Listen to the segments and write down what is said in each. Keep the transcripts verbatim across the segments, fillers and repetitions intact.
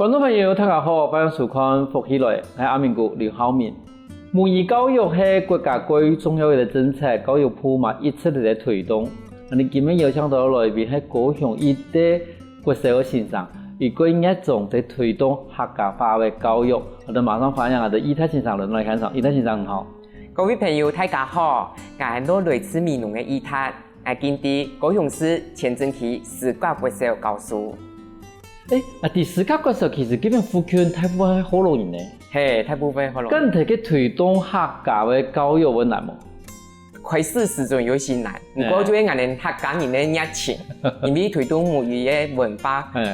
觀眾朋友，大家好，歡迎收看《福氣來》，𠊎係阿明哥劉浩明。母語教育係國家最重要个政策，教育部嘛一直在推動。𠊎等今晡日邀請到个來賓係高雄一代國小个先生，佢蓋熱衷在推動客家話个教育。𠊎等馬上歡迎𠊎等一達先生來現場。一達先生，你好。各位朋友，大家好，𠊎安到來自美濃个一達。 𠊎今在高雄市前鎮區時甲國小教書。欸，啊，在時甲國小其實這片附近大部分係學老人呢。係，大部分學老人。該你在該推動客家个教育會難無？開始時陣有一些難，毋過就係𠊎等客家人个熱情，因為推動母語个文化，係。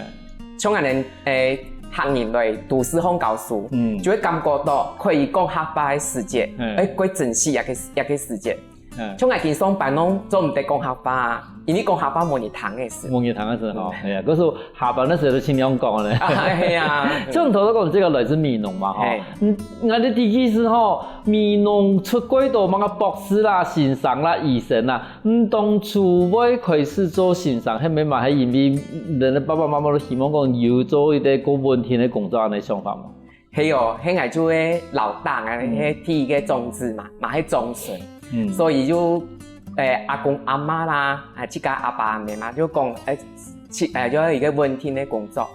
像𠊎等，欸，客人來都市項教書，嗯。就會感覺到可以講客話个時節，係。欸，蓋珍惜這個，這個時節。 嗯。像𠊎今上班攏做毋得講客話啊，因為講客話無人聽个事。無人聽个事吼，嗯。係啊，可是下班个時候都盡量講咧。係啊。像頭先講這個來自美濃嘛吼，係。嗯，𠊎个第一是吼，美濃出蓋多麼个博士啦、先生啦、醫生啦，你當初會開始做先生，係毋係嘛？係因為你个爸爸媽媽都希望講有做一個較穩定个工作恁樣想法無？ 係哦，係𠊎就係老大，𠊎係第一個長子嘛，嘛係長孫，嗯。所以就，欸，阿公阿嬤啦，啊，自家阿爸阿姆嘛，就講，欸，自，欸，就愛一個穩定个工作。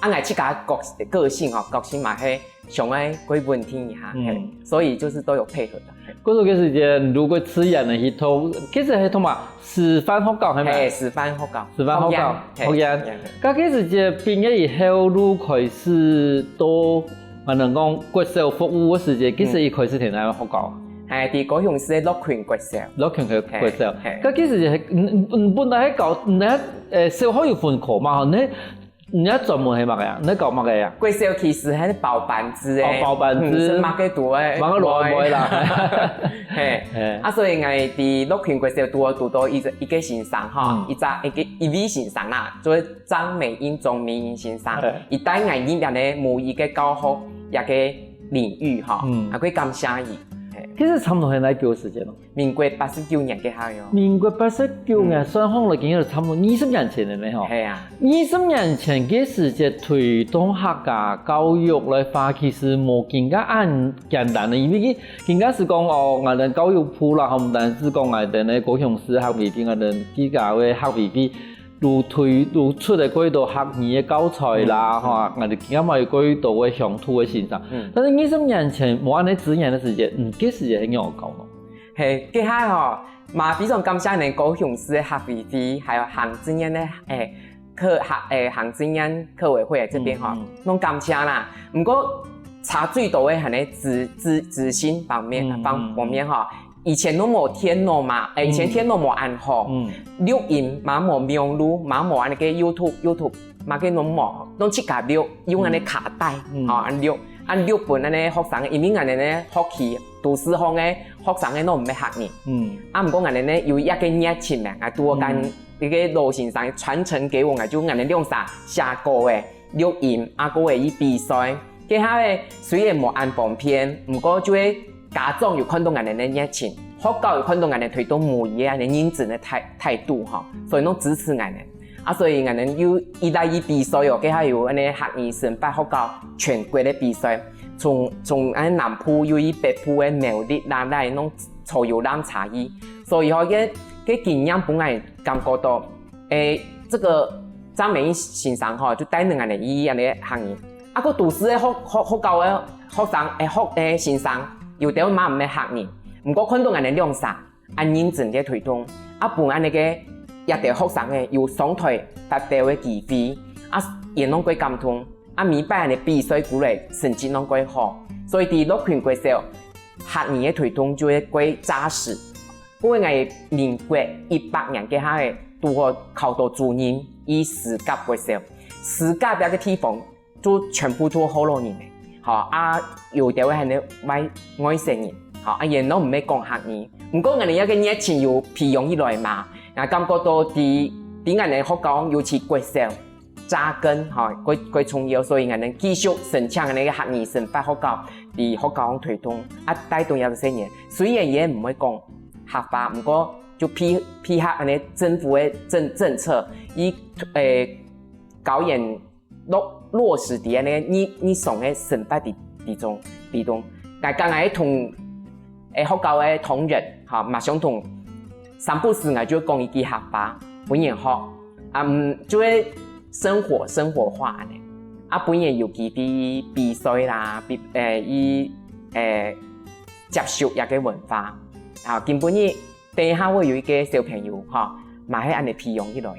啊，𠊎自家個，個性哦，個性嘛係想愛較穩定一下，嗯。係，所以就是都有配合的。係。故所該時節，如果自然个去讀，其實係讀嘛，師範學校係無？係，師範學校。師範學校，學院，學院。係，該該時節畢業以後，就開始到 𠊎等講國小服務个時節，其實一開始在哪學校？欸，在高雄市个樂群國小。樂群个國小。係，係。該其實係，嗯，嗯，本來係教，你，欸，小學有分科嘛吼，你，你專門係麼个啊？你教麼个啊？國小其實係包辦制个。哦，包辦制。嗯，係麼个都會。麼个都會啦。係。係。啊，所以𠊎在樂群國小堵，堵到一個，一個先生吼，嗯。一隻，一個，一位先生啦，就係 張美英，張美英先生，係。佢帶𠊎入這個母語个教學這個領域吼，嗯。啊，蓋感謝佢。係。其實差不多係哪久个時間咯？民國八十九年該下喲。民國八十九年，嗯。算起來已經有差不多二十年前了呢吼。係啊。二十年前个時節推動客家教育个話，其實無今下恁簡單个，因為今下係講哦，𠊎等教育部啦，吼，毋單係講𠊎等个高雄市客委會，𠊎等自家个客委會 就推，就出了蓋多客語个教材啦，嗯。吼，𠊎等今下嘛有蓋多个鄉土个先生。嗯。但是二十年前無恁樣資源个時節，嗯，該時節係仰般教呢？係，該下吼，嘛非常感謝𠊎等高雄市个客委會，還有行政院个，欸，客，客，欸，行政院客委會這邊吼，嗯，嗯。攏感謝啦。毋過差最多个還係資，資，資訊方面，嗯，方，嗯，方面吼， 以前都無電腦嘛，欸，以前電腦無恁好，嗯。錄音嘛無網路，嘛無恁个YouTube，YouTube嘛个攏無，攏自家錄，用恁个卡帶，嗯。吼，恁錄，恁錄分恁个學生，因為𠊎等呢學期都市項个學生个攏毋係客人，嗯。啊，毋過𠊎等呢有一個熱情呢，啊，拄好間，嗯。一個老先生傳承給𠊎，就𠊎等兩儕寫歌个， 錄音，啊，過會去比賽。該下个雖然無恁方便，毋過就係家長有看到𠊎等个熱情，學校有看到𠊎等推動母語个恁樣認真个態，態度吼，所以攏支持𠊎等。啊，所以𠊎等又一來去比賽哦，該下有恁樣客語生活學校全國个比賽，從，從恁樣南部又去北部个苗栗啦，來攏坐遊覽車去。所以吼，該，該經驗分𠊎感覺到， 欸，這個張美英先生吼，就帶領𠊎等一樣个客人。啊，該都市个學，學，學校个學生，欸，學，欸，先生，有兜嘛毋係客人，毋過看到𠊎等兩儕恁認真个推動，啊，分恁樣个一兜學生个有上台發表个機會，啊，也攏蓋感動，啊，每擺恁樣比賽過來，成績攏蓋好，所以在樂群國小，客語个推動就會蓋紮實。 因為𠊎民國一百年該下个，拄好考到主任，去時甲國小。時甲這個地方就全部都學老人个，吼，啊，有兜還係外，外省人，吼，啊，也都毋會講客語。毋過𠊎等這個熱情有培養起來嘛，啊，感覺到在，在𠊎等學校，尤其國小， 扎根，吼，蓋，蓋重要，所以𠊎等繼續申請𠊎等个客語生活學校，在學校項推動，啊，帶動這個細人。雖然佢毋會講客話，毋過就配，配合恁樣政府个政，政策，佢，欸，教員落，落實在該日日常个生活當當中當中。𠊎講𠊎同誒學校个同仁，哈，嘛相同，三不時𠊎就講一句客話，分人學，啊，嗯，就會生活生活化恁樣，啊，分人有機會比賽啦，比誒以誒接觸這個文化，啊，今晡日等一下會有一個小朋友哈，嘛係恁樣培養起來个。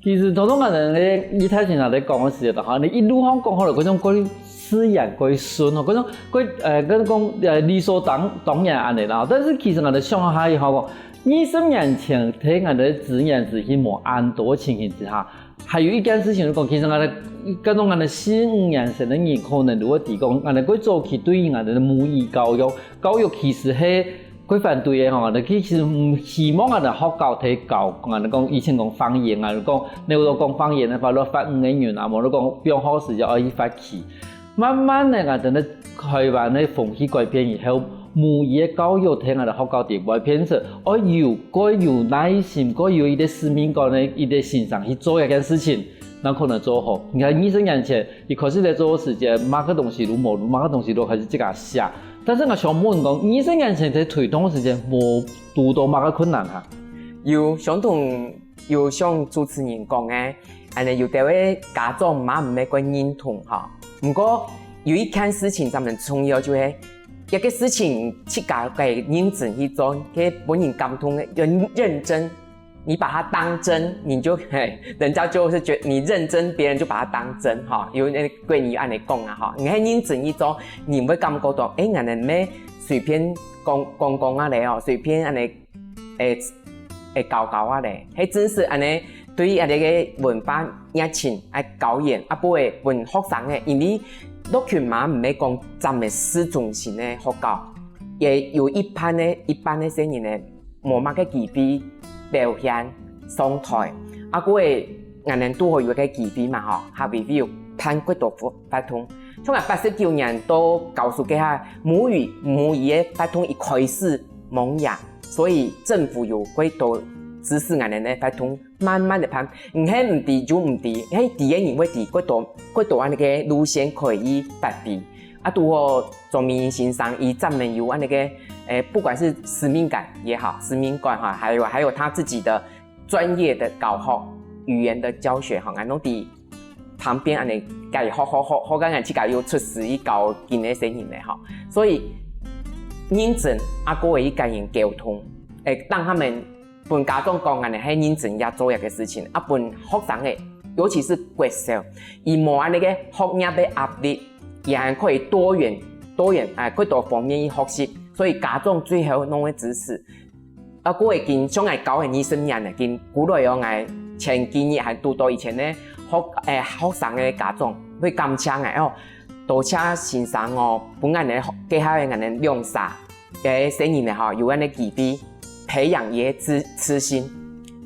其實頭頭𠊎等个李太先生在講个時節，哈，你一路上講好了，該種過自然、過順，哈，該種過呃，跟講呃理所當當然恁樣啦。但是其實𠊎等想下以後講，二十年前，在𠊎等个資源資訊無恁多情形之下，還有一件事情就講，其實𠊎等跟種𠊎等四五年生个人，可能如果提供𠊎等過早期對於𠊎等个母語教育，教育其實係 佢反對个吼，佢其實毋希望𠊎等學校在教，𠊎等講以前講方言啊，講你有講方言个話，就罰五個銀啊，無就講放學時節愛去罰企。慢慢个，𠊎等个台灣个風氣改變以後，母語个教育在𠊎等學校底背變成，愛有愛有耐心，愛有一個使命感个一個先生去做一件事情，正可能做好。你看二十年前，一開始在做个時節，麼个東西都無，麼个東西都還係自家寫。 但是𠊎想問講，二十年前在推動个時節，無堵到麼个困難哈？有相同有像主持人講个，恁樣有兜个家長嘛毋係恁認同哈。毋過有一件事情當重要，就係一個事情自家个認真去做，去分人感動个，要認真。 你把它當真，你就嘿，人家就是覺得你認真，別人就把它當真哈。有那國語恁樣講啊哈，你很認真去做，你會感覺到，哎，人家乜隨便講講講啊咧哦，隨便恁樣，誒誒搞搞啊咧，係真實恁樣對於恁樣个文化熱情愛搞演，啊不會分學生个，因為樂群嘛毋係講站个市中心个學校，也有一半个一半个細人呢， 無麼个機會表現上台。啊，故个𠊎等堵好有个機會嘛吼，下回會有辦幾多活活動。像𠊎八十九年到教書該下，母語母語个活動一開始萌芽，所以政府有幾多支持𠊎等个活動，慢慢个辦，毋係毋知就毋知，係知个人會知幾多幾多恁樣个路線可以發揮。啊，堵好 鍾明先生，佢專門有恁樣个，誒，不管是使命感也好，使命感哈，還有還有他自己的專業的教學、語言的教學哈，𠊎攏在旁邊恁樣教學學學學到𠊎自家又出師去教今个細人了哈。所以認真啊，過會去跟人溝通，誒，讓他們 分家長講恁樣係認真也做一個事情，啊分學生个，尤其是國小，佢無恁樣个學業个壓力，也還可以多元多元啊，過多方面去學習，所以家長最好攏會支持。啊，過已經像𠊎教个二十年了，已經過來哦，𠊎前幾日還堵到以前个學誒學生个家長會感謝𠊎哦，多謝先生哦，分𠊎等該下个𠊎等兩儕 个細人呢吼，有恁樣个機會，培養佢个自自信，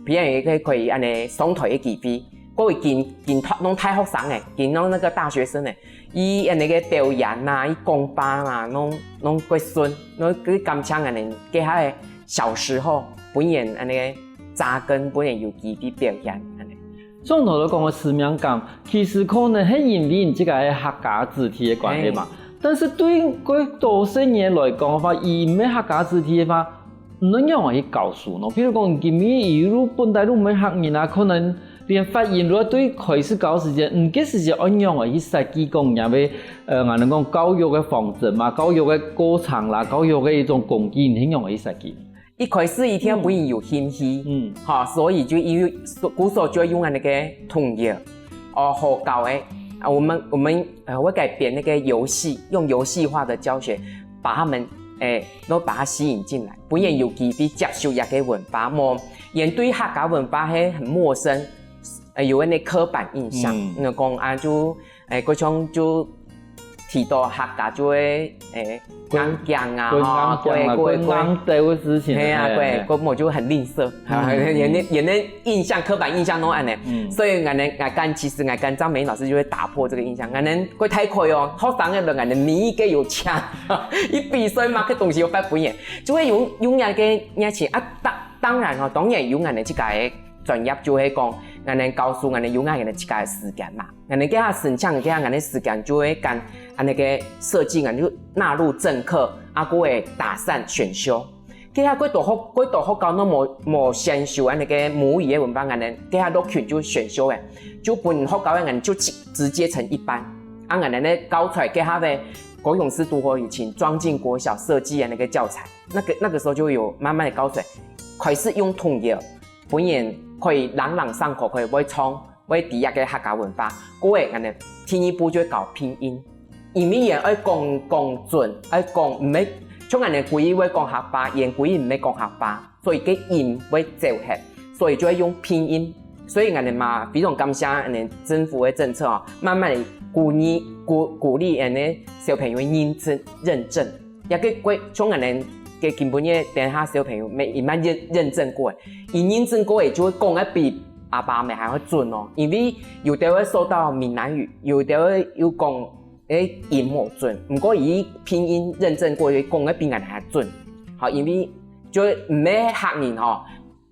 培養佢个可以恁樣上台个機會。過已經已經讀攏大學生誒，已經攏那個大學生誒，佢恁樣个表演啊，佢講話啊，攏攏過順，攏佢感謝恁樣，該下个小時候，分人恁樣个扎根，分人有機會表現恁樣。 像頭頭講个使命感，其實可能係因為你自家係客家子弟个關係嘛。但是對於幾多細人來講个話，佢毋係客家子弟个話，毋知仰般去教書呢？譬如講，今日佢本來就毋係客人啊，可能連發音都對開始教時節，毋該時節愛仰般去設計講人个，呃，𠊎等講教育个方針嘛，教育个過程啦，教育个一種工具，你仰般去設計？ 一開始佢聽分人有興趣，嗯，哈，所以就因為故所就用恁樣个童謠，哦，好搞誒，啊，我們我們呃會改編那個遊戲，用遊戲化的教學，把他們誒都把他吸引進來，分人有機會接觸這個文化，莫人對客家文化係很陌生，呃，有恁樣刻板印象，嗯，講啊就 誒，過像就提到客家就會誒硬頸啊，吼，硬頸啊，過硬鬥个事情，係啊，過過無就很吝嗇，哈，人人人个印象刻板印象攏恁樣，所以𠊎等𠊎跟其實𠊎跟張美老師就會打破這個印象，𠊎等過大概哦，學生个人𠊎等每一個有請，一比賽嘛，个東西有發表演，就會用用那個熱情啊，當當然吼，當然有𠊎等自家个專業就會講， 𠊎等教書，𠊎等有𠊎等自家个時間嘛。𠊎等該下申請，該下𠊎等時間就會跟恁呢个設計，𠊎等就納入正課，啊，過會打散選修。該下幾多學，幾多學校都無，無先修恁呢个母語个文法，𠊎等該下落群就選修誒，就分學校个人就直，直接成一班。啊，𠊎等个教材該下个高雄市都會有請莊敬國小設計的那個教材，那個，那個時候就有慢慢的教材，開始用統一，分人可以朗朗上口，可以會唱，會知這个客家文化。過後，𠊎等第二步就會教拼音，因為人愛講，講準，愛講，毋係，像𠊎等歸日會講客話，人歸日毋係講客話，所以个音會走忒，所以就會用拼音。所以𠊎等嘛，非常感謝𠊎等政府个政策哦，慢慢的鼓勵，鼓，鼓勵𠊎等个小朋友認證，認證。 也个過，像𠊎等个今晡日等下小朋友，乜，佢乜認，認證過誒，佢認證過誒，就會講个比阿爸阿姆還會準哦。因為有兜會說到閩南語，有兜會有講，誒，音無準，毋過佢拼音認證過，佢講个比𠊎等還準。好，因為就毋係客人吼，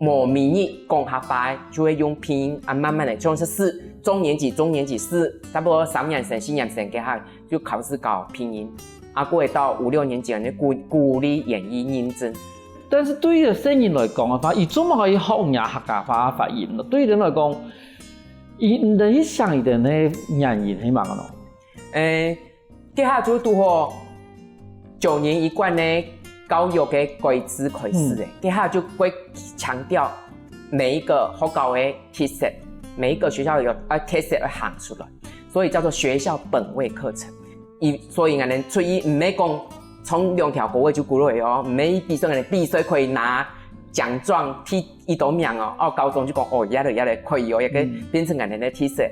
無每日講客話，就會用拼音啊，慢慢的，像係四，中年級、中年級四，差不多三年生、四年生該下，就開始教拼音。啊，過會到五六年級，就鼓，鼓勵願意認證。但是對於細人來講个話，佢做麼个愛學若客家話發音呢？對於人來講，佢毋得去想佢个原因係麼个呢？誒， 該下就堵好九年一貫个教育个改制開始誒，嗯。該下就會強調每一個學校个特色，每一個學校有，呃，特色要行出來，所以叫做學校本位課程。佢，所以𠊎等出去毋係講唱兩條歌仔就過來哦，毋係比賽，𠊎等比賽可以拿獎狀，第 一等名哦，哦，高中就講，哦，這个，這个可以哦，這个嗯。變成𠊎等个特色。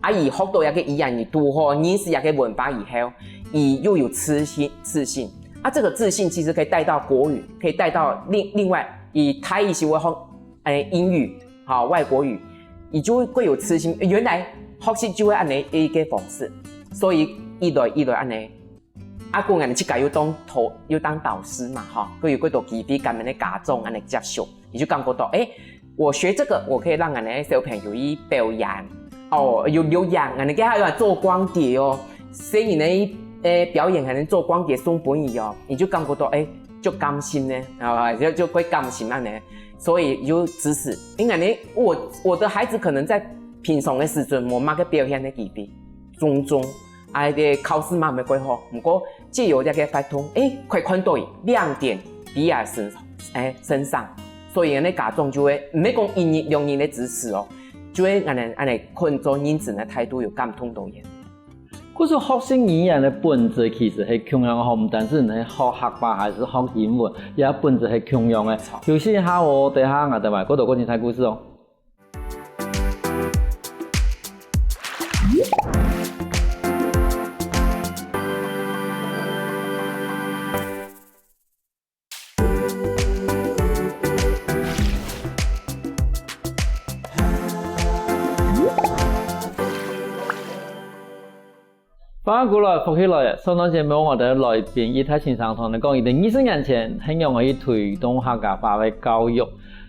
啊，佢學到這个語言，佢堵好認識這个文化以後，佢又有自信，自信。啊，這個自信其實可以帶到國語，可以帶到另，另外，佢大一時會學，誒，英語，好，外國語，佢就會更有自信。原來學習就會恁呢一個方式，所以一來一來恁呢。 啊，過𠊎等自家又當導，又當導師嘛，吼，過有幾多機會跟𠊎等个家長恁呢接觸，佢就感覺到，誒，我學這個，我可以讓𠊎等个小朋友去表演，哦，有，有演，𠊎等个還有做光碟哦，細人个，誒，表演還能做光碟送分佢哦，佢就感覺到，誒，足感心呢，啊，就，就會感心恁呢，所以就支持。因為呢，我，我的孩子可能在平常个時陣無麼个表現个機會，種種 啊，該个考試嘛毋會幾好，毋過藉由這个活動，誒，可以看到佢亮點在佢身，誒，身上，所以呢，家長就會，毋係講一日兩日个支持哦，就會恁呢，恁呢看做認真个態度有感動到佢。故所學習語言个本質其實係共樣吼，毋單淨係學客話還係學英文，佢个本質係共樣个。休息一下哦，等下𠊎等還有過多過精彩故事哦。 歡迎過來，福氣來了。上段節目𠊎等來賓一太先生同你講，佢等二十年前係仰般去推動客家話个教育。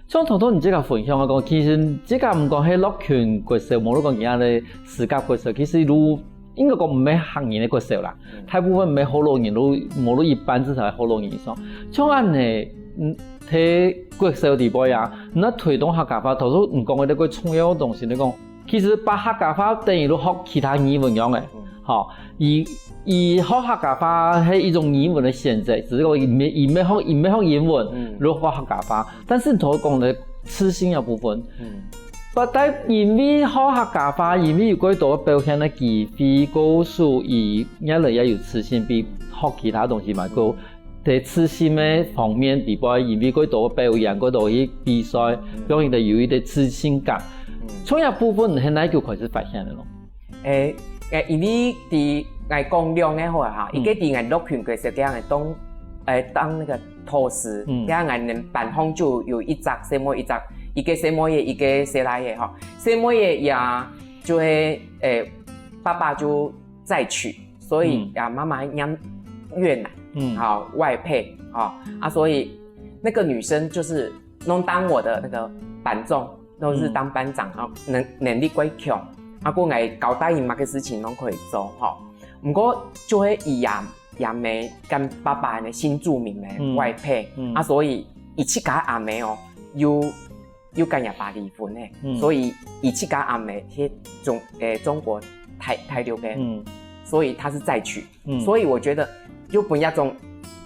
像頭頭你自家分享个講，其實自家毋管係樂群國小，無論講其他个私家國小，其實都應該講毋係客人个國小啦。嗯。大部分毋係學老人，都無論一半至少係學老人以上。像恁呢，嗯，在國小底背啊，那推動客家話，頭頭你講个那個重要个東西，你講 其實把客家話等於就學其他語文樣个，嗯。吼，佢，佢學客家話係一種語文个選擇，只是講佢毋，佢毋學，佢毋學英文，嗯。就學客家話。但是頭講个自信个部分，嗯。不但因為學客家話，因為有過多表現个機會，故所佢越來越有自信，比學其他東西嘛，嗯。過 在自信个方面，底背因為過多表演，過多去比賽，嗯。讓佢等有一個自信感。嗯。從這部分係哪久開始發現个咯？誒，誒，因為在𠊎講兩個好了哈，嗯。一個在𠊎樂群个時間，當，誒，當那個導師，嗯。該𠊎等班上就有一隻細妹，一隻，一個細妹仔，一個細倈仔哈。細妹仔也就係，誒，爸爸就再娶， 所以，嗯。啊，媽媽念越南，嗯。好，外配，好，啊，所以那個女生就是弄當我的那個班長，都是當班長，嗯。然後能，能力較強，啊，過𠊎交代佢麼个事情攏可以做，吼。毋過就係佢阿，阿姆跟爸爸呢新住民呢，嗯。外配，嗯。啊，所以佢自家阿姆哦，又，又跟佢爸離婚呢，嗯。所以佢自家阿姆係中，誒，中國大，大陸个，嗯。所以他是再娶。 嗯。所以我覺得，又分一種，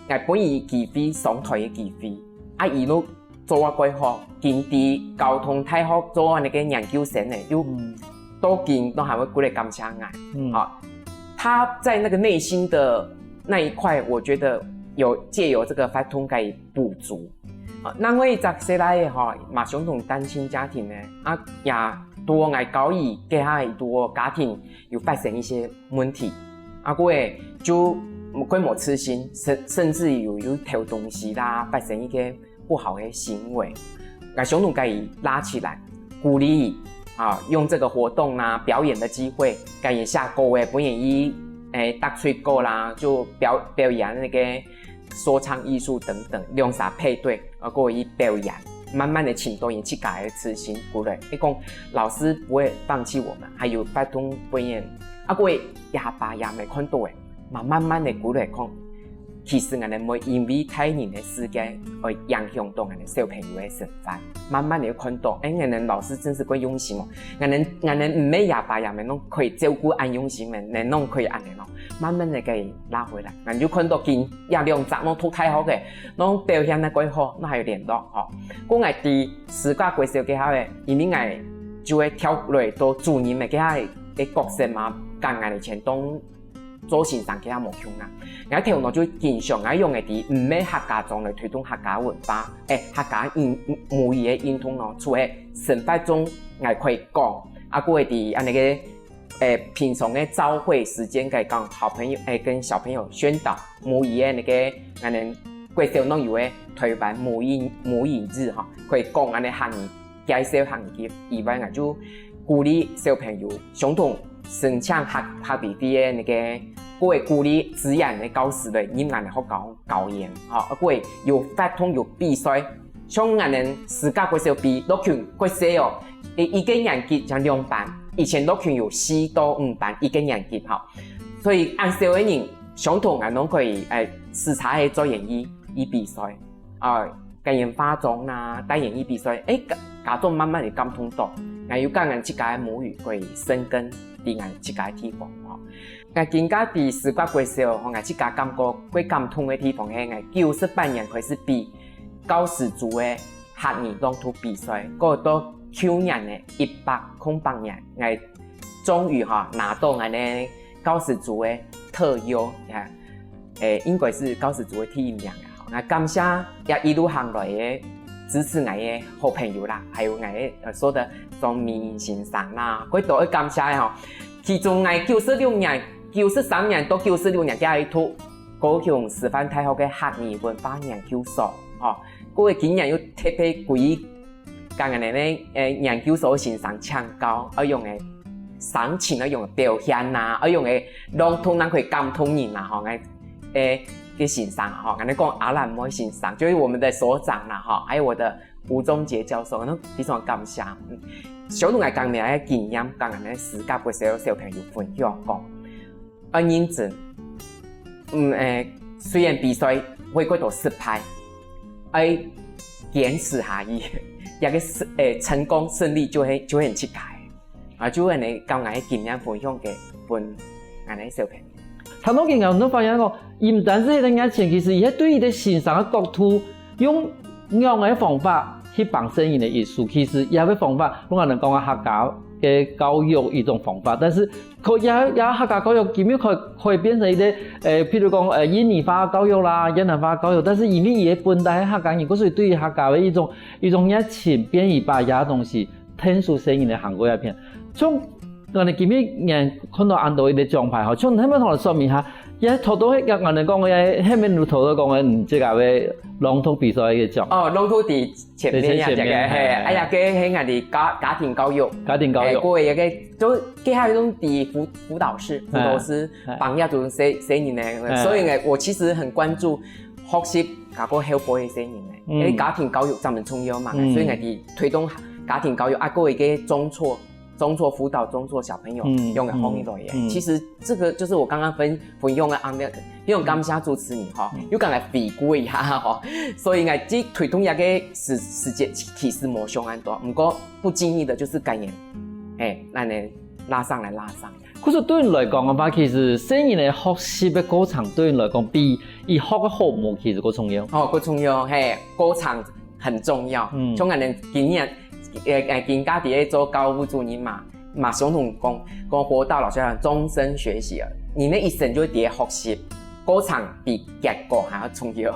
哎，分佢機會，上台个機會。啊，佢又做啊蓋好，今在交通大學做啊那個研究生呢，又嗯。到今都還會過來感謝𠊎。嗯。啊，他在那個內心的那一塊，我覺得有藉由這個活動可以補足。啊，另外一隻細倈仔吼，嘛相同單親家庭呢，啊，也拄好𠊎交代，佢下拄好家庭有發生一些問題，啊，過後就過無自信，甚，甚至有，有偷東西啦，發生一些不好的行為。𠊎想同佢拉起來，鼓勵，啊，用這個活動啦，表演的機會，佢寫歌仔，分佢，誒，答喙鼓啦，就表，表演那個說唱藝術等等，兩儕配對，啊，過後去表演。 慢慢地尋到佢自家个自信過來。佢講，老師不會放棄我們，還有活動表演。啊，過後，佢爸佢姆看到个，嘛慢慢地過來講，其實𠊎等毋會因為大人个世界而影響到𠊎等小朋友个生活。慢慢地看到，哎，𠊎等老師真係蓋用心哦。𠊎等，𠊎等毋係佢爸佢姆攏可以照顧恁用心个，𠊎等攏可以恁樣哦。慢慢地共佢拉回來，𠊎就看到今這兩隻攏讀大學个， 攏表現得蓋好，攏還有聯絡吼。故𠊎在思嘉國小該下仔，因為𠊎就會跳落到主任个該下个角色嘛，跟𠊎以前當做先生該下無共樣。𠊎頭腦就經常愛用个在毋係客家庄來推動客家文化，誒，客家運，母語个運動咯，除了生活中𠊎可以講，啊，過會在恁呢个 誒，平常个朝會時間，可以跟好朋友，誒，跟小朋友宣導母語个那個，𠊎等國小攏有个台灣母語，母語日吼，可以講恁呢客語，介紹客語以外，𠊎就鼓勵小朋友相同申請客，客語个那個，過會鼓勵資源个教師來入𠊎等學校教研，吼，過會有活動有比賽， 像𠊎等思嘉國小比樂群國小哦，一，一個年級正兩班，以前樂群有四到五班，一個年級吼。所以恁少个人，相同𠊎攏可以，誒，時差个做演藝，去比賽，啊，跟人化妝啦，帶演藝比賽，誒，家，家長慢慢个感動到，𠊎又感覺自家个母語可以生根在𠊎自家个地方吼。 𠊎更加在思嘉國小吼，𠊎自家感覺最感動个地方係𠊎九十八年開始比教師組个客語朗讀比賽，過到舊年个一百空八年，𠊎終於吼拿到𠊎个教師組个特優，誒，應該係教師組个第一名个吼。𠊎感謝這一路行來个支持𠊎个好朋友啦，還有𠊎个，呃，所有的張明先生啦，過多愛感謝个吼。 其中𠊎九十六年、九十三年到九十六年，該下去讀高雄師範大學个客語文化研究所，吼。過个今年又特別歸跟𠊎等个，誒，研究所先生請教，愛用个聲情，愛用个表現啊，愛用个朗讀正可以感動人啊，吼，𠊎，誒，个先生啊，吼，𠊎等講阿蘭妹先生，就是我們的所長啦，吼，還有我的 吳宗傑教授，𠊎非常感謝。嗯，小鹿愛講个經驗，跟𠊎等思嘉國小小朋友分享講，愛認真。嗯，誒，雖然比賽會過到失敗，愛堅持下去，這個勝，誒，成功勝利就會，就會很自家。 啊，就恁呢，將𠊎个經驗分享个分𠊎个小朋友。頭先𠊎等發現講，佢毋單止係熱情，其實佢係對佢个先生个角度，用仰个方法去幫助人个意思。其實佢个方法，攏可能講个客家个教育一種方法，但是可也也客家教育，佢又可以可以變成一個，呃，譬如講，呃，印尼話教育啦，越南話教育，但是因為佢个本來係客家人，故所以對於客家个一種一種熱情，變佢把這東西 天使生人个行過一片。像𠊎等今日人看到恁多一個獎牌吼，像你們同我說明一下，也頭到該𠊎等講个，下面有頭到講个，嗯，這個个朗讀比賽个獎。哦，朗讀在前面呀，在前面，這個，嘿，嘿。哎呀，這係𠊎等家，家庭教育。家庭教育。哎，過一個，就，這下用的輔，輔導室，輔導師，哎。幫助這種生，生人呢，哎。所以呢，我其實很關注學習 教過後輩个細人呢，嗯。因為家庭教育真重要嘛，嗯。所以𠊎在推動家庭教育啊，還有一個中輟，中輟輔導中輟小朋友，嗯，用个方面來个。嗯，嗯。其實這個就是我剛剛分，分享个案例，非常感謝主持人吼，嗯。又講來回顧一下吼，所以𠊎這推動這個時，時間其實無想恁多，毋過不經意的就是感染，嘿，恁樣拉上來拉上來。 可是對你來講个話，其實細人仔學習个過程對你來講，比佢學个好無其實較重要。哦，較重要，嘿，過程很重要。嗯。像𠊎等今年，呃，呃，今下在該做教務主任嘛，嘛相同講，講輔導老師講終身學習啊，你那一生就會在學習，過程比結果還要重要。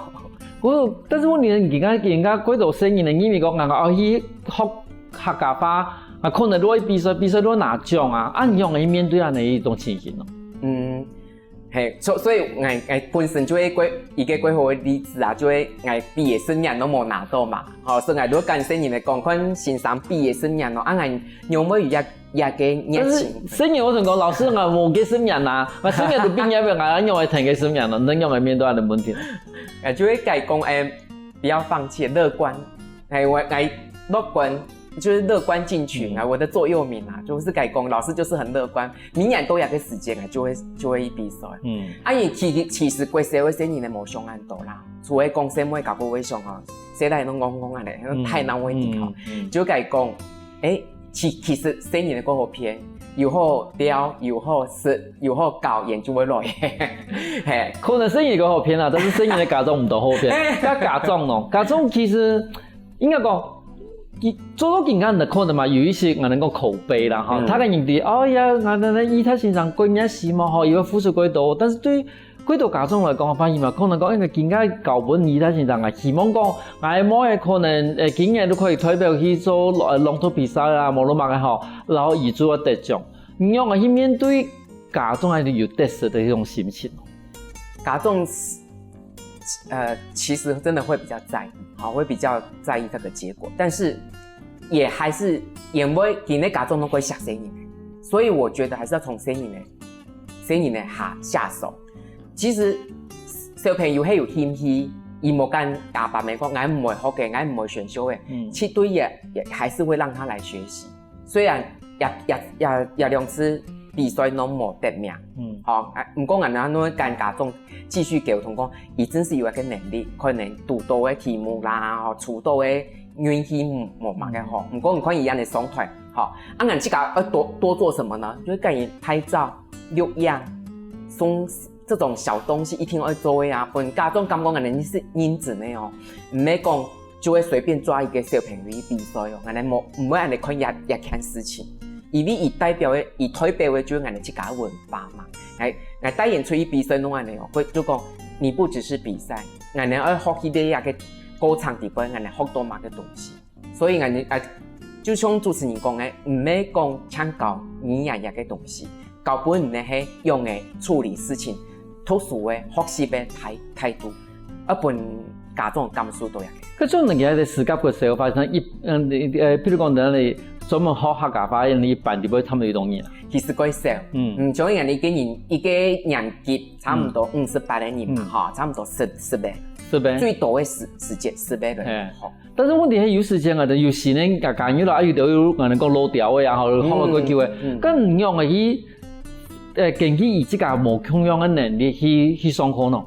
毋過，但是問題係，人家，人家幾多細人仔，因為講，人家哦，去學客家話，啊，可能落去比賽，比賽落拿獎啊，啊，你仰般去面對恁樣一種情形呢？嗯，嘿，所，所以𠊎，𠊎本身就係過，一個過好个例子啊，就係𠊎畢業證書都無拿到嘛，吼，所以𠊎就跟細人仔講，看先生畢業證書咯，啊，𠊎仰會有一 這個熱情。但是細人仔會想講，老師，𠊎無該證書啊，𠊎證書都畢業了，𠊎仰會摎該證書呢？你仰般面對恁樣个問題？呃，就會跟佢講，欸，不要放棄，樂觀。欸，𠊎，𠊎樂觀，就是樂觀進取啊，嗯。我的座右銘啊，就是跟佢講，老師就是很樂觀，明年都有个時間啊，就會，就會去比賽。嗯。啊，佢其，其實國小个細人仔無想恁多啦，除非講細妹搞不會想哦，細人仔都戇戇啊咧，嗯，太難為你吼。嗯，嗯。就跟佢講，欸， 其，其實細人仔較好騙，又好尞，又好食，又好搞，佢就會來。嘿。可能細人仔較好騙啊，但是細人仔家長毋當好騙。該家長呢？家長其實應該講，佢做到今下个可能嘛，有一些𠊎等講口碑啦，吼，嗯。大家認為，哦呀，𠊎等个余達先生幾熱心嘛，吼，又付出幾多，但是對 幾多家長來講，反而嘛，可能講，因為今下交分你，但是人啊，希望講，𠊎个妹仔可能，呃，今年都可以代表去做，呃，朗讀比賽啊，無論麼个吼，然後佢就會得獎。你仰般去面對家長還係有得失个一種心情？家長，呃，其實真的會比較在意，好，會比較在意這個結果，但是也還是因為今个家長都會惜細人仔，所以我覺得還是要從細人仔，細人仔下，下手。 其實小朋友係有興趣，佢無敢假扮个講，𠊎毋會學个，𠊎毋會選修个，嗯。絕對也，也還是會讓他來學習。雖然這，這，這，這兩次比賽都無得名，嗯。吼，啊，毋過𠊎等都會跟家長繼續溝通講，佢真係有一個能力，可能堵到个題目啦，吼，出到个運氣無，無麼个好。嗯。毋過你看佢恁樣个狀態，吼，啊，𠊎自家要多，多做什麼呢？就係跟佢拍照、錄影、送 這種小東西一定愛做个啊，分家長感覺𠊎等係認真个哦，毋係講就會隨便抓一個小朋友去比賽哦，𠊎等無，毋會恁樣看這，這件事情，因為佢代表个，佢代表个就係𠊎等自家个文化嘛。𠊎，𠊎帶佢出去比賽攏恁樣哦，會，就講你不只是比賽，𠊎等愛學習个這個過程裡背，𠊎等學到麼个東西。 所以𠊎，啊，就像主持人講个，毋係講淨教語言這個東西，教分你係仰般處理事情，讀書个、學習个態，態度，愛分家長感受到呀。可是你在自家个生活發生一，嗯，呃，譬如講，你專門學客家話，你一班裡背差不多有幾多人啊？其實較少，嗯。嗯，像𠊎等一個人，一個年級差不多五十八個人嘛，嗯。吼，差不多十，十個。十個。最多个時，時間十個人，嘿。吼。 但是問題係有時間啊，就有時呢，加，加入了，啊，有的有，可能講老掉个啊，吼，嗯，學了過久个，嗯。該你仰般去，呃，根據佢自家無共樣个能力去，去上課呢？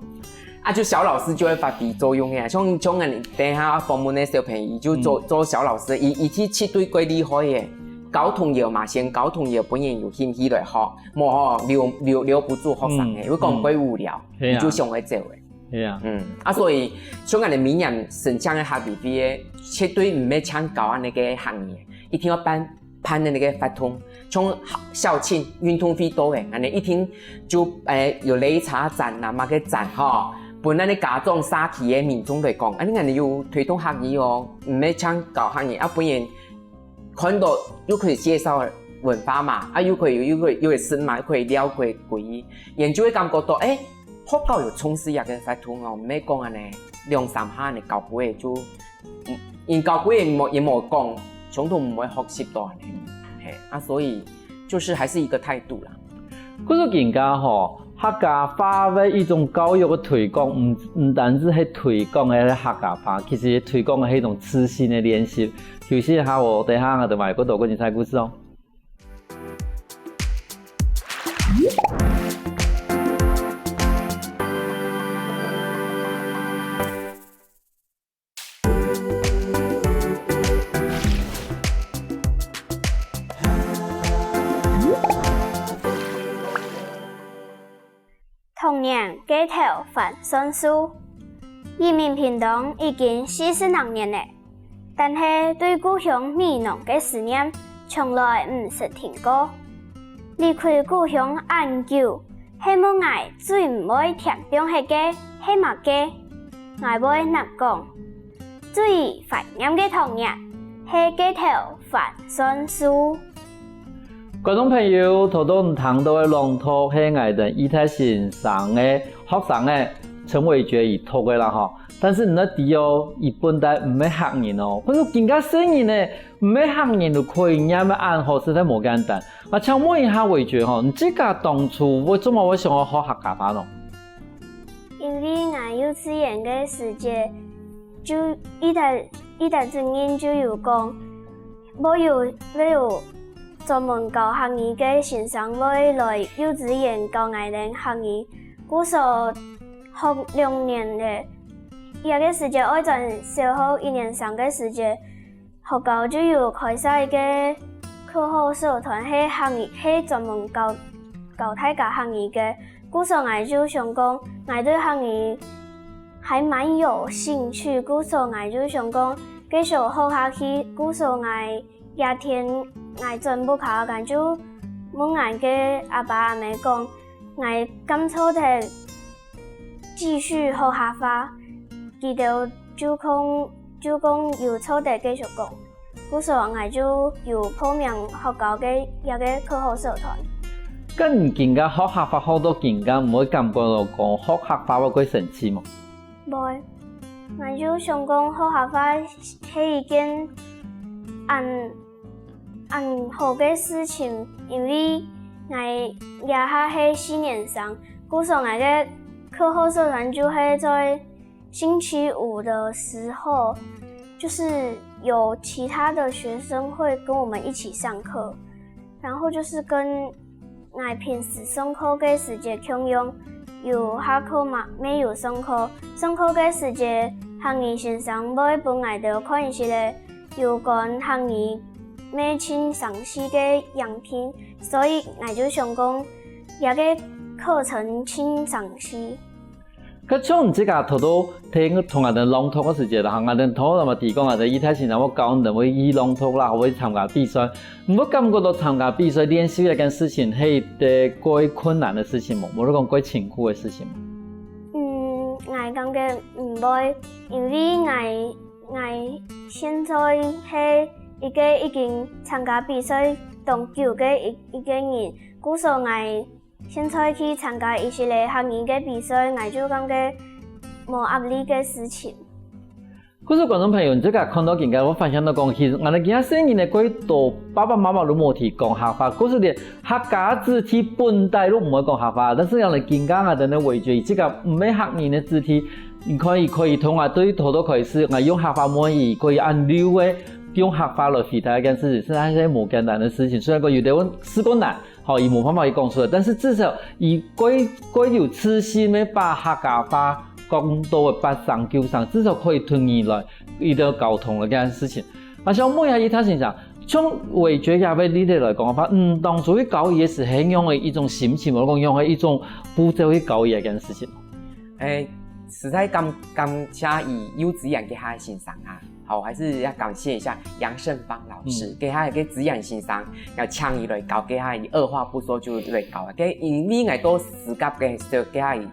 啊，就小老師就會發揮作用个啊，像，像𠊎等下訪問个小朋友，就做，嗯。做小老師，佢，佢去，去對較厲害个，交通有嘛，先交通有，分人有興趣來學，無吼，留，留，留不住學生个，嗯，會講較無聊，嗯。係啊。佢就想愛走个。 係啊。嗯，啊，所以像𠊎等每年申請个客委會个，絕對毋係淨教恁樣个行業，一定愛辦，辦个該個活動，像校慶、運動會都會，恁樣一定就，欸，有擂茶展啊，麼个展吼，分恁樣家長、社區个民眾來講，啊，你恁樣有推動客語哦，毋係淨教客語，啊，分人 看到又可以介紹文化嘛，啊，又可以，又可以，又可以食嘛，又可以了解國語，人就會感覺到，欸，學校有重視這個活動哦，毋係講恁樣，兩三下恁樣教過个就，嗯，人教過个也無，也無講，相同毋會學習到恁樣，嘿，啊，所以就是還是一個態度啦。可是今下吼，客家話个一種教育个推廣，毋，毋單淨係推廣个客家話，其實推廣个係一種自信个練習。休息一下哦，等下𠊎兜還有更多个精彩故事哦。 童年街頭翻算數。移民屏東已經四十零年了，但係對故鄉美濃个思念從來毋曾停過。離開故鄉恁久，係問𠊎最毋會添放忒个係麼个？𠊎會揇講， 最懷念个童年係街頭翻算數。觀眾朋友，頭先聽到个朗讀係𠊎兜醫大先生个學生仔陳偉決佢讀个啦吼。但是你愛知哦，佢本底毋係客人哦，可是今下細人仔，毋係客人就可以唸到恁好，實在無簡單。啊，請問一下偉決吼，你自家當初為什麼會想要學客家話呢？ 因為𠊎幼稚園个時節，就一直，一直主任就有講，會有，會有專門教客語个先生會來幼稚園教𠊎兜客語。故所學兩年了，這个時節愛轉小學一年生个時節， 學校就有開設一個客學社團，係客語，係專門教，教大家客語个。故所𠊎就想講，𠊎對客語還蠻有興趣，故所𠊎就想講，繼續學下去。故所𠊎這天𠊎轉屋下，𠊎就問𠊎个阿爸阿姆講， 𠊎敢做得繼續學客話，佢兜就講，就講有做得繼續講。故所𠊎就有報名學校个這個客學社團。該你今下學客話學到今下，毋會感覺到講學客話會過生趣無？會，𠊎就想講學客話係一件恁 恁好个事情，因為𠊎這下係四年生，故所𠊎个客學社團就係在星期五的時候，就是有其他的學生會跟我們一起上課，然後就是跟 𠊎平時上課个時節共樣，有下課嘛，乜有上課。上課个時節，客語先生會分𠊎兜看一息仔有關客語乜盡生趣个影片，所以𠊎就想講，這個課程盡生趣。 該像你自家頭頭聽同𠊎兜朗讀个時節啦，𠊎兜頭頭嘛提供𠊎兜醫大先生會教你兜會朗讀啦，會參加比賽。你會感覺到參加比賽練習這件事情係一個過困難个事情無？無論講過辛苦个事情無？嗯，𠊎感覺毋會，因為𠊎，𠊎現在係一個已經參加比賽當久个一，一個人，故所𠊎 現在去參加一息仔客語个比賽，𠊎就感覺無壓力个事情。故所觀眾朋友，你自家看到今下，𠊎發現到講，其實𠊎兜今下細人仔過多，爸爸媽媽都無提講客話，故所連客家子弟本底都毋會講客話，但是𠊎兜今下𠊎兜个偉決，佢自家毋係客人个子弟，你看佢可以同𠊎對頭到開始，𠊎用客話問佢，可以恁溜个用客話來回答一件事情，實在係無簡單个事情。雖然講有兜試過難， 好，佢無辦法去講出來，但是至少佢過，過有自信个把客家話講到个八成九成，至少可以同你來一個溝通个這件事情。啊，想問一下醫大先生，像偉決這位例子來講个話，嗯，當初去教佢个時係仰仔一種心情，或者講仰仔一種步驟去教佢个這件事情？誒，實在感，感謝佢幼稚園該下个先生啊。 好，還是要感謝一下楊勝芳老師，嗯。該下个資源先生，要請佢來教，該下佢二話不說就來教。該因為𠊎到四甲个時候，該下佢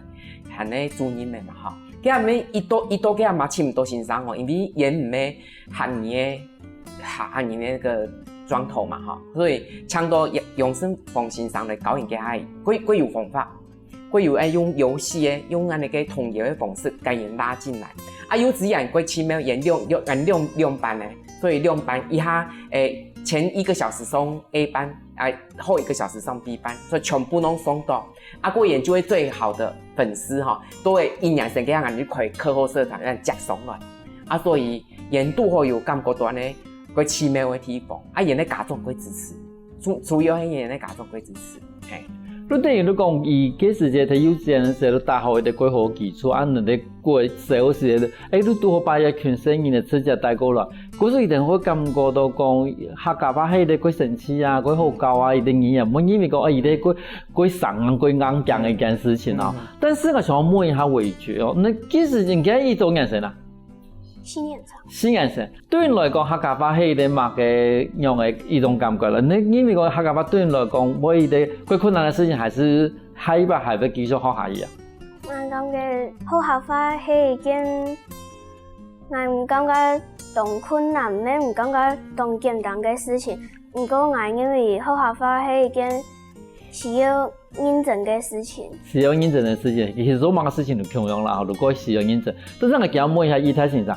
還係主任个嘛，吼。該下乜一到，一到該下嘛，請毋到先生哦，因為佢毋係客語个，客，客語个那個莊頭嘛，吼，所以請到楊，楊勝芳先生來教佢該下，佢，佢有方法。 會有愛用遊戲个，用恁呢个童謠个方式，將人拉進來。啊，幼稚園過奇妙，佢兩，兩，兩，兩班呢，所以兩班一下，誒，前一個小時上A班，哎，后一个小时上B班，所以全部都送到。啊，个人就会最好的粉丝哈，都会一年生个样子去开课后社团，让接上来。啊，所以人都好有感觉到呢，个奇妙的地方，啊，人的家长个支持，主主要系人的家长个支持，嘿。你等于你讲，佢个时节，佢幼稚园个时候，都打好一个个好基础，啊，你个个小时，哎，你都好把一群生意的直接带过来。 故所一定会感觉到讲，客家话系个个神奇啊，个好搞啊，一定个啊，毋因为讲，哎，佢个个个生啊，个硬頸个一件事情啊。但是我想问一下伟觉哦，你其实应该几多年生啊？四年生。四年生，对你来讲，客家话系个么个样个一种感觉了？你因为讲客家话对你来讲，会一个个困难个事情，还是下一把还会继续学下去啊？我感觉学客话系一件 𠊎毋感覺當困難，也毋感覺當簡單个事情。毋過𠊎認為學客話係一件需要認真个事情。需要認真个事情，其實做麼个事情都共樣啦，如果需要認真。但是𠊎想問一下葉太先生，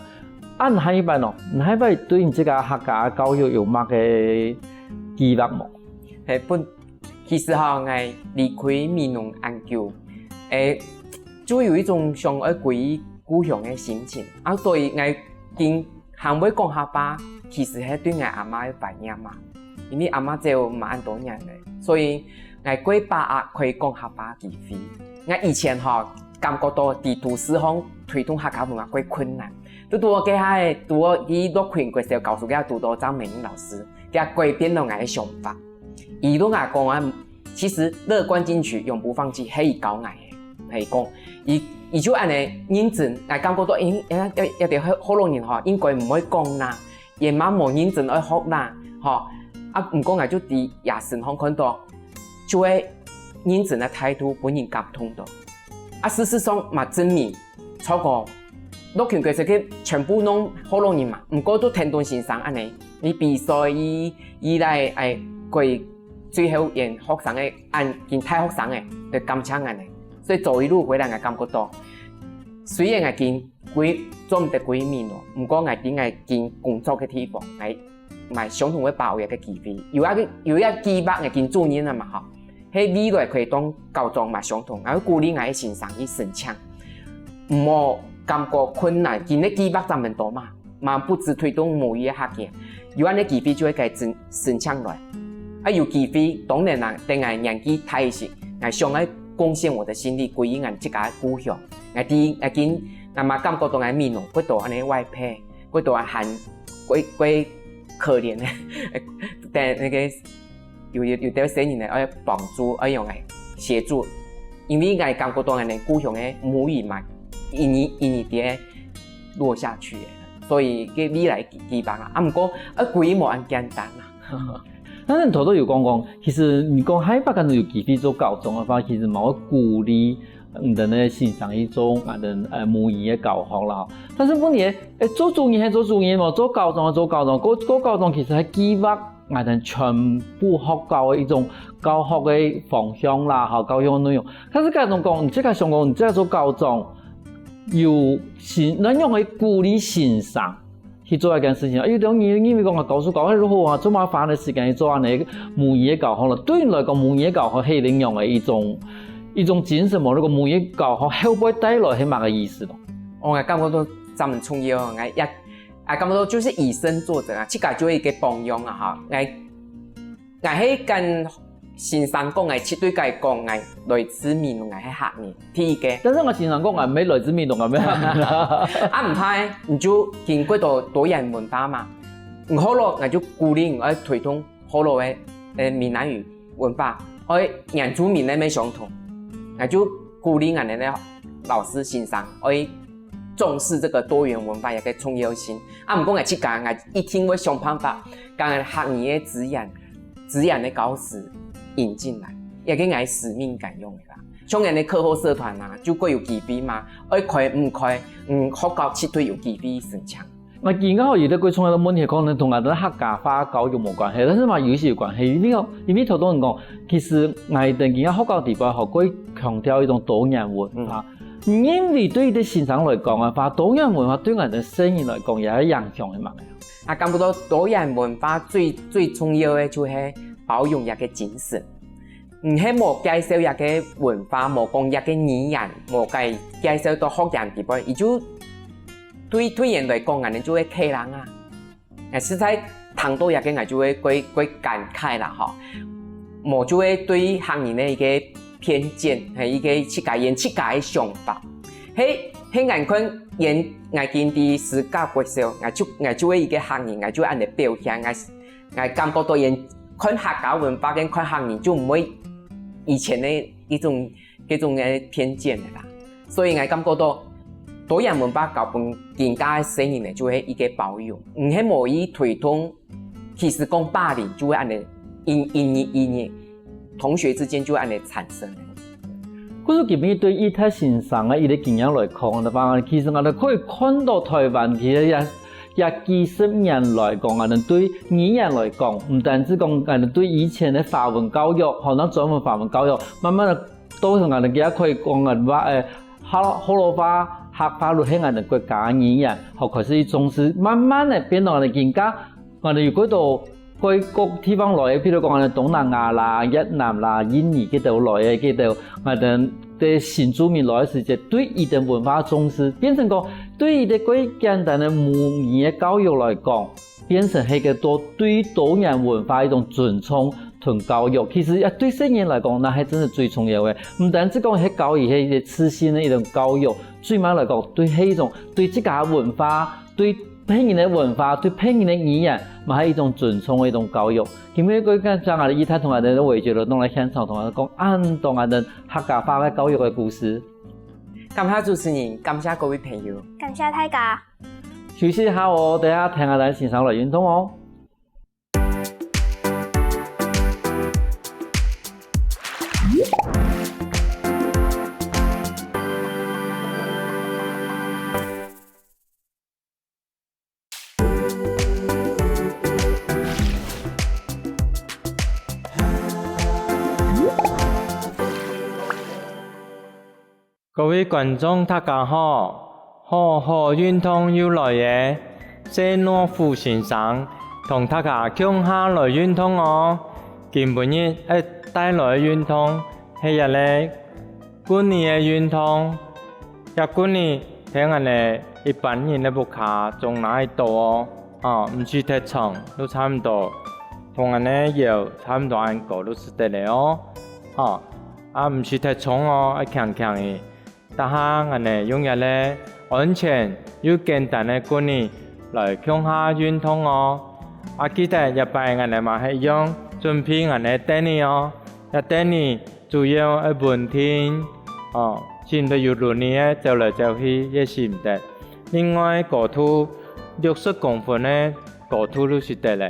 恁下一擺哦，恁下一擺對你這個客家教育有麼个計畫無？係，本其實哈，𠊎離開美濃恁久，誒，就有一種想愛歸故鄉个心情。啊，所以𠊎今還會講客話，其實係對𠊎阿嬤个懷念嘛。因為阿嬤走毋恁多年了，所以𠊎過把握可以講客話个機會。𠊎以前哈，感覺到在都市項推動客家文化過困難。都拄好該下，拄好去樂群國小教書，該下拄到張美英老師，佢改變了𠊎个想法。 佢同𠊎講啊，其實樂觀進取，永不放棄，係佢教𠊎个。係講，佢佢就恁呢認真，𠊎感覺到，誒，一一一兜學老人吼，應該毋會講啦，也嘛無認真愛學啦，吼。啊，毋過𠊎就在佢身上看到，就係認真个態度，分人感動到。啊，事實上嘛證明，超過樂群國小个全部攏學老人嘛，毋過都聽到先生恁呢，你比賽，佢佢來，誒，佢 最後用學生个恁，用大學生个來感謝𠊎呢。所以走一路回來，𠊎感覺到，雖然𠊎今歸做毋得歸美濃，毋過𠊎知𠊎今工作个地方，𠊎嘛相同會把握這个機會。有一个有一个計畫，𠊎今做人啊嘛吼，係未來可以當校長嘛相同，𠊎會鼓勵𠊎个先生去申請，毋好感覺困難，今个計畫正恁多嘛。 嘛不止推動母語个客家，有恁呢機會就會該申申請來。啊，有機會，當然啦，等𠊎年紀大一些，𠊎想愛貢獻我的心力，歸於𠊎自家个故鄉。𠊎知，𠊎今，𠊎嘛感覺到𠊎美濃，過多恁呢外配，過多還，過過可憐个，等那個 有有有兜細人呢，愛幫助，愛用來協助，因為𠊎感覺到𠊎个故鄉个母語嘛，一日一日个落下去，所以个未來期期望啊，啊，毋過啊，歸無恁簡單啊。但是你頭頭有講講，其實你講下擺假使有機會做校長个話，其實嘛會鼓勵你等个先生去做，啊，等呃母語个教學啦。但是問題，誒，做主任係做主任嘛，做校長係做校長，做做校長其實係計畫 𠊎兜全部學校个一種教學个方向啦，吼，教學內容。但是該種講，你自家想講，你自家做校長，有先，恁樣去鼓勵先生去做一件事情。有種人認為講啊，教書教學就好啊，做麼花个時間去做恁呢母語个教學了？對你來講，母語个教學係恁樣个一種一種精神無？如果母語教學後背帶來係麼个意思咯？哦，𠊎感覺到真重要，𠊎也 啊，感覺到就係以身作則啊，自家就係一个榜樣啊哈。𠊎𠊎係跟先生講，𠊎絕對該講，𠊎來自美濃，𠊎係客人，第一个。但是𠊎先生講，𠊎毋係來自美濃，𠊎毋係客人。啊，毋怕，你就經過多多元文化嘛。你好了，𠊎就鼓勵你愛推動 學老个呃閩南語文化，愛原住民个乜相同，𠊎就鼓勵𠊎等个老師先生愛重視這个多元文化个重要性。啊，毋過𠊎自家，𠊎一定會想辦法，將客語个資源、資源个教師引進來，這个𠊎使命感用个啦。像𠊎个課後社團啊，就過有機會嘛，愛開毋開，嗯，學校絕對有機會申請。 𠊎今个吼有一个最重要个問題，可能同𠊎兜客家話教育無關係，但是嘛有一些有關係，因為吼，因為頭先人講，其實𠊎兜今个學校底背吼，過強調一種多元文化。因為對於先生來講个話，多元文化對𠊎兜細人來講也係影響係麼个？啊，感覺到多元文化最最重要个就係包容這个精神。毋係無介紹這个文化，無講這个語言，無介，介紹到學生裡背，佢就對，對𠊎來講，恁樣就會氣人啊。哎，實在聽到這个，𠊎就會，會，會感慨啦，吼。無就會對客人个一个偏見，係一个自家，佢自家个想法。係，係𠊎看，𠊎，𠊎今在自家國小，𠊎就，𠊎就會一个客人，𠊎就恁樣表現，𠊎，𠊎感覺到佢看客家文化跟看客人就毋會以前个一種，這種个偏見个啦。所以𠊎感覺到，多元文化教分今下个細人呢，就係一个包容，毋係無意推動，其實講霸凌就會恁樣，因，因，因，因，同學之間就會恁樣產生。故所今日對一達先生个一个經驗來看个話，其實𠊎兜可以看到臺灣其實也，也幾十年來講，𠊎兜對語言來講，毋單止講𠊎兜對以前个華文教育，吼，那專門華文教育，慢慢个到時𠊎兜也可以講个話，誒，學，學老話、客話就係𠊎兜國家个語言，吼，開始去重視，慢慢个變到𠊎兜今下 𠊎兜有幾多外國地方來个，譬如講𠊎兜東南亞啦、越南啦、印尼該兜來个，該兜𠊎兜在新住民來个時節，對佢兜文化重視，變成講對佢兜過簡單个母語个教育來講，變成係个多，對多元文化一種尊重同教育。其實啊，對細人來講，那係真係最重要个。毋單止講係教育，係一个自信个一種教育，最尾來講，對係一種對自家文化、對 別人个文化，對別人个語言，嘛係一種尊重个一種教育。今日各位家長啊，一達同𠊎兜个偉傑羅東來現場同𠊎兜講，恁多𠊎兜客家話个教育个故事。感謝主持人，感謝各位朋友。感謝大家。休息一下哦，等下聽𠊎兜先生來運動哦。 各位觀眾，大家好！好好運動又來了，謝諾夫先生同大家共下來運動哦。今晡日愛帶來个運動係這个 棍仔个運動，這棍仔在𠊎兜一般人个屋下總拿得到哦。啊，毋使忒長，就差毋多同𠊎兜个腰差毋多恁高就使得了哦。啊，啊，毋使忒重哦，愛輕輕仔。這下𠊎兜用這个安全又簡單个棍仔來共下運動哦。啊，記得這擺𠊎兜嘛係一樣準備𠊎兜个凳仔哦。這凳仔 主要愛穩定，哦，使毋得有輪仔个走來走去也使毋得。另外，高度六十公分个高度就使得了。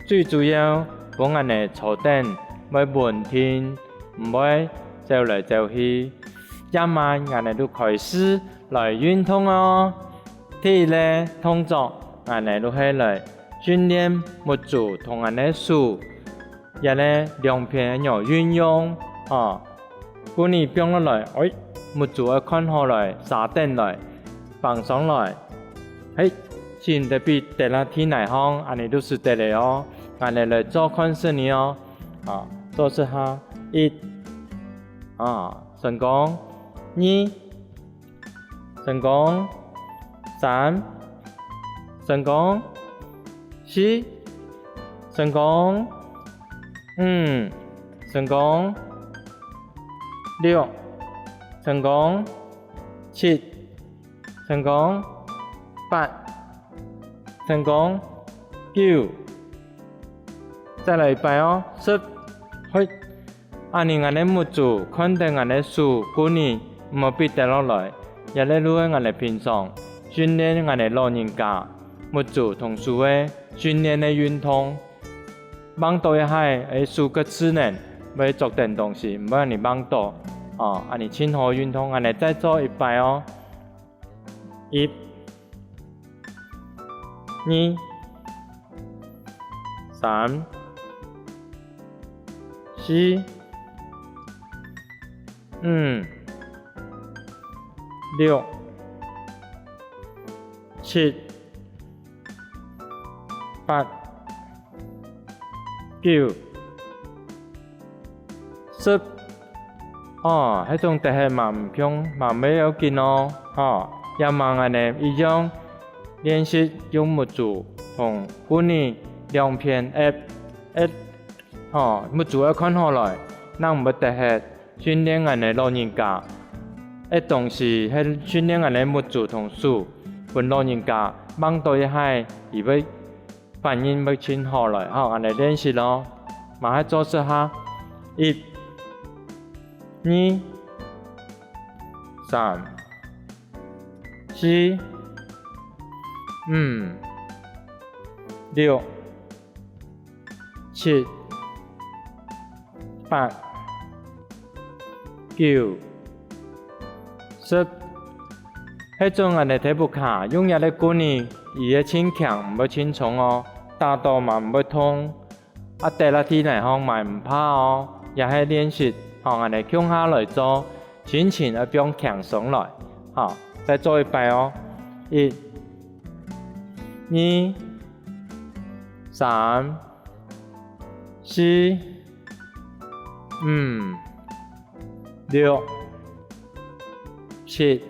最主要，分𠊎兜坐等會穩定，毋會走來走去。這下𠊎兜就開始來運動哦。第一个動作，𠊎兜就係來訓練目珠同𠊎兜个手 這个兩片个運用，哦，棍仔放落來，哎，目珠愛看好來，儕等來，放上來，嘿，使毋得分跌啊地泥項，恁仔就使得了哦。𠊎兜來做看勢呢哦，啊，做一下，一，啊，成功，二， 成功。三，成功。四，成功。五，成功。六，成功。七，成功。八，成功。九，再來一擺哦。十，嘿。 恁仔𠊎兜目珠看等𠊎兜手、棍仔，毋好分跌落來。這个就係𠊎兜平常訓練𠊎兜老人家目珠同手个訓練个運動。吂著一下，欸，手个智能會捉等東西，毋會恁仔吂著。哦，恁仔盡好運動，𠊎兜再做一擺哦。一、二、三、四、五、六、七、八、九、十。哦，這種得忒嘛毋共，嘛毋要緊哦，吼，也嘛恁仔一樣，練習用目珠同棍仔兩片擛，擛，吼，目珠愛看好來，正毋會得忒。 訓練𠊎等个老人家，這東西係訓練𠊎等个目珠同手，分老人家望著一下，佢會反應會盡好來，吼，𠊎等練習囉。嘛係做十下，一、二、三、四、五、六、 七、八、九、十。係做𠊎等个體育課，用這个棍仔，佢會盡輕，毋會盡重哦，打著嘛毋會痛，啊跌落地泥項嘛毋怕哦，也係練習，吼，𠊎等共下來做，心情會放輕鬆來，吼，再做一擺哦，一、二、三、 四、五、六、七、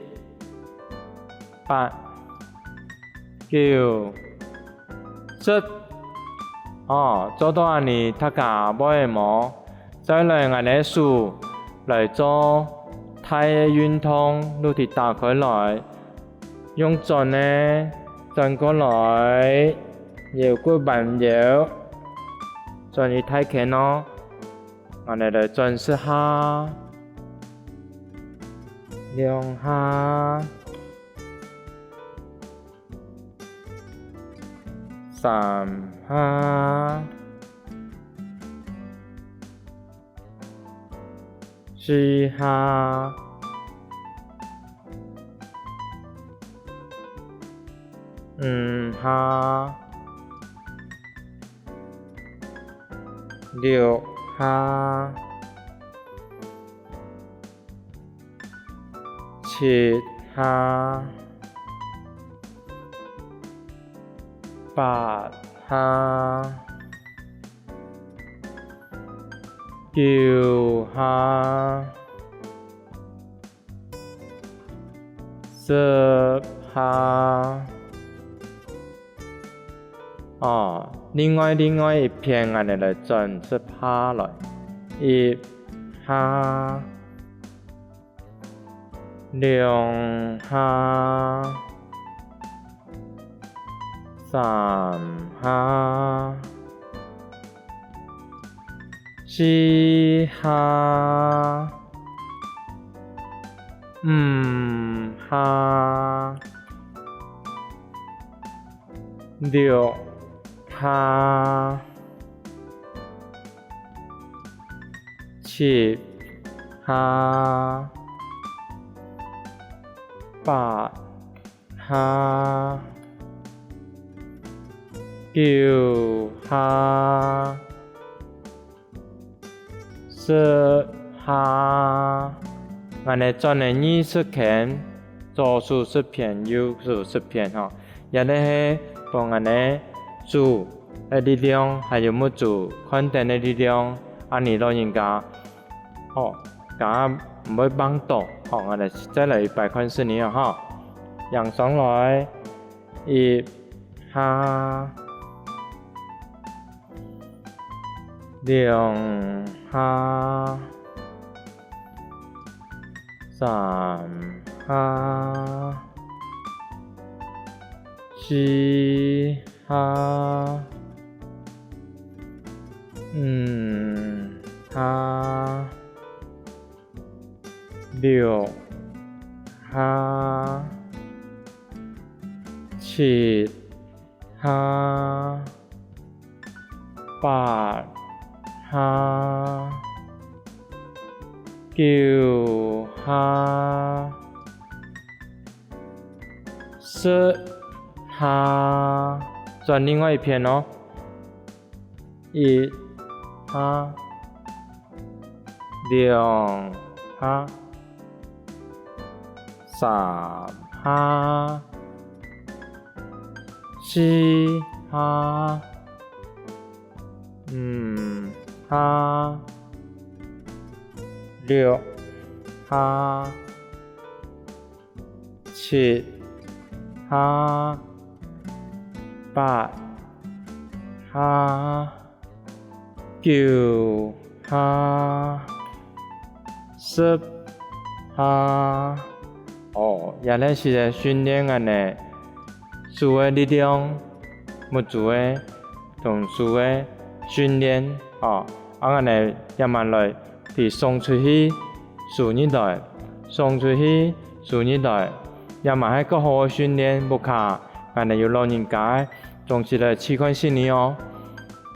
八、九、十。哦，做到恁仔，大家會無？再來𠊎等个手來做大个運動，肚皮打開來， 用轉个，轉過來，腰骨彎腰，轉去大圈哦。𠊎等來轉十下，兩下，三下， 四下，五下，六下，七下，八下， 九下，十下。哦，另外，另外一片，𠊎等來轉十下來。一下， 兩下，三下，四下，五下，六下， 七下，八下，九下，十下。𠊎等轉了二十圈，左手十片，右手十片吼。 這个係分𠊎等手个力量，還有目珠看等个力量，恁仔老人家，吼，較毋會忒著，吼，𠊎等再來一擺看試你哦，吼。仰上來，一下，兩下， 三下，四下，五下，六下，七 下，八下，九下，十下。轉另外一片哦。一下，兩下， 三下，四下，五下，六下、七下、八下、九下、十下。哦，這个係訓練𠊎等手个力量、目珠个同手个訓練，哦，啊𠊎等也慢來 佢送出去，收入來，送出去，收入來，也嘛係較好个訓練。屋下𠊎等有老人家个，總係來試看細人哦。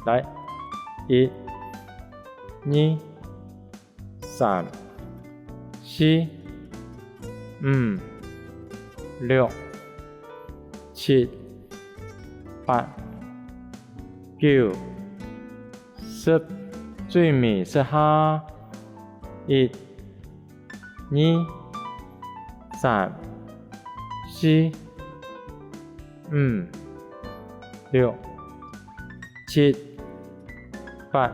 來，一、二、三、四、五、六、七、八、九、 十，最尾十下，一、二、三、四、五、六、七、八、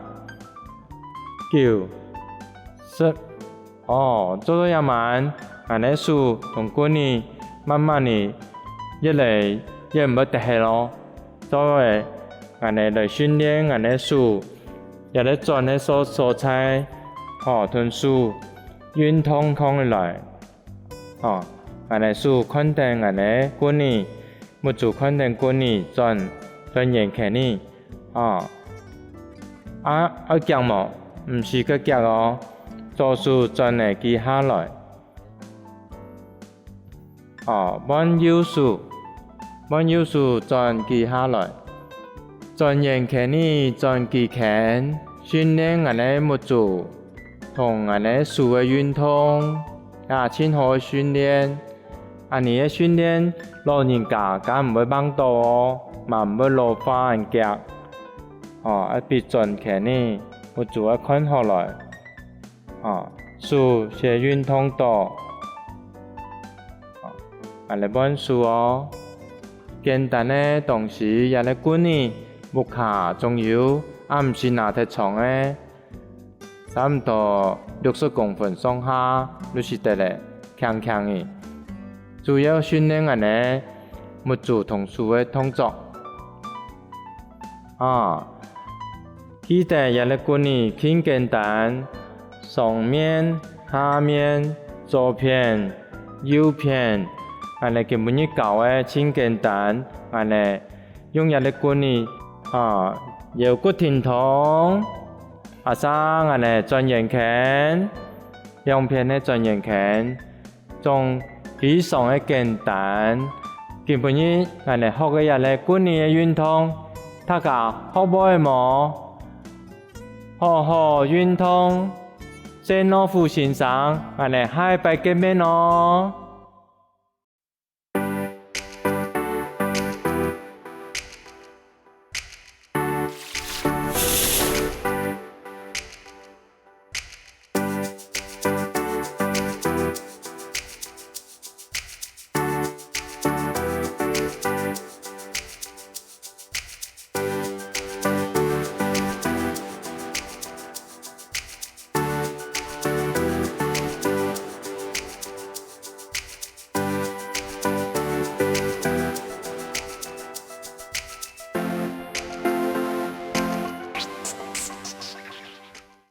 九、十。 哦，做到這滿，𠊎等个手同棍仔慢慢仔越來越毋會得忒咯。做到𠊎等來訓練𠊎等个手，這个轉个所所在，吼，同手運動動起來。吼，𠊎等手看等𠊎等个棍仔， 目珠看等棍仔轉，轉圓圈仔，吼。啊，愛遽無？毋使恁遽哦，左手轉仔幾下來。哦，換右手，換右手轉幾下來。轉圓圈仔轉幾圈，訓練𠊎等个目珠，同𠊎等个手个運動，也盡好个訓練。 恁呢个訓練，老人家較毋會橫倒哦，嘛毋會老化恁遽。哦，愛分轉圈仔，目珠愛看好來。哦，手先運動到。哦，𠊎來換手哦。簡單个東西，這个棍仔，屋下總有，啊毋使拿忒重个。 差毋多六十公分上下，就使得了，輕輕仔。主要訓練𠊎等个目珠同手个動作。啊，記得這个棍仔盡簡單，上面、下面、左片、右片，𠊎等今晡日教个盡簡單，𠊎等用這个棍仔，啊，腰骨挺動， 啊，正𠊎等轉圓圈，兩片个轉圓圈，總非常个簡單。今晡日𠊎等學个這个棍仔个運動，大家學會無？好好運動，謝老虎先生，𠊎等下擺見面哦！